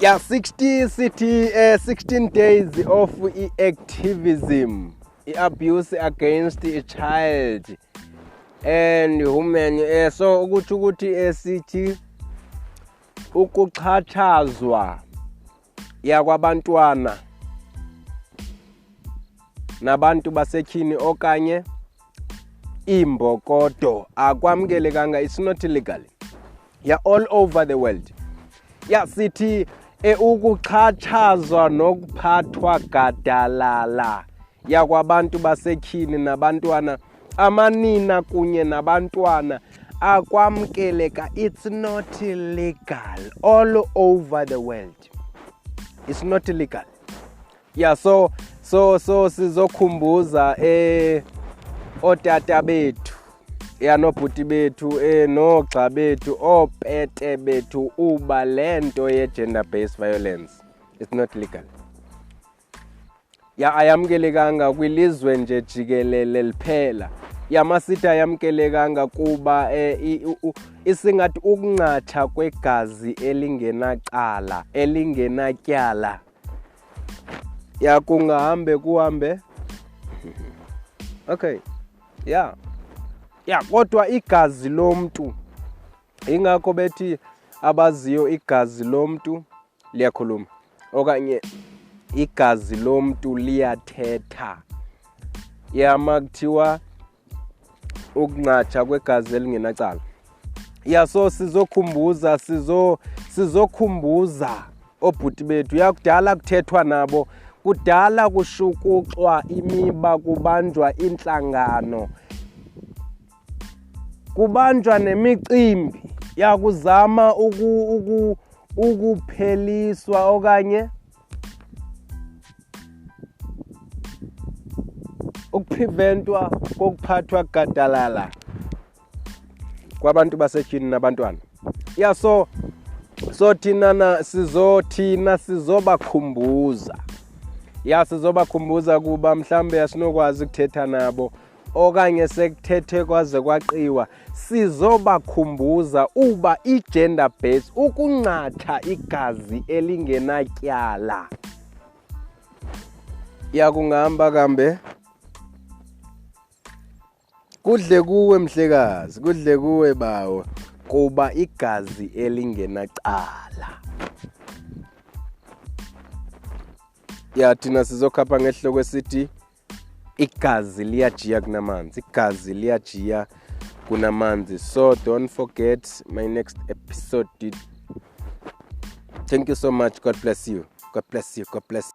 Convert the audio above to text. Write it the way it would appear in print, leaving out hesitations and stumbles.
Ya 60 sithi 16 days of i-activism, i-abuse against a child and women. So ukuthi ukuthi esithi ukuxhatshazwa yakwabantwana nabantu basetyhini okanye imbokodo akwamkelekanga, it's not legal, ya, all over the world. Ya, sithi ukuxhatshazwa nokuphathwa gadalala yakwabantu basetyhini nabantwana, amanina kunye nabantwana, akwamkeleka, it's not legal all over the world, it's not legal. Ya, so sizokhumbuza otata bethu, ya, nobhuti bethu, nogxa bethu, opete bethu, uba lento ye gender based violence, it's not legal. Ya, ayamkelekanga kwilizwe nje jikelele liphela. Ya, masithi ayamkelekanga kuba isingathi ukungcatsha kwegazi elingenacala, elingenatyala. Ya, kungahambe kuhambe, okay. Ya, kodwa igazi lomntu, ingakho bethi abaziyo, igazi lomntu liyakhuluma okanye igazi lomntu liyathetha. Ya, makuthiwa ukungcatsha kwegazi elingenacala. Ya, so sizokhumbuza, sizokhumbuza obhuti bethu. Ya, kudala kuthethwa nabo, kudala kushukuxwa imiba, kubanjwa inhlangano, kubanjwa nemicimbi yakuzama ukupheliswa okanye ukupreventwa kokuphathwa gadalala kwabantu basetyhini nabantwana. Ya, so thina na sizothina sizobakhumbuza. Ya, sizobakhumbuza kuba mhlambe asinokwazi ukuthetha nabo okanye sekuthethe kwaze kwaqiwa. Sizobakhumbuza uba i-gender based, ukungcatha igazi elingenatyala, ya, kungahamba kambe kudle kuwe mhlekazi, kudle kuwe bawo, kuba igazi elingenacala. Ya, thina sizokhapha ngehloko esithi igazi liyajiya kunamanzi, igazi liyajiya kunamanzi. So don't forget my next episode. Thank you so much. God bless you, God bless you, God bless.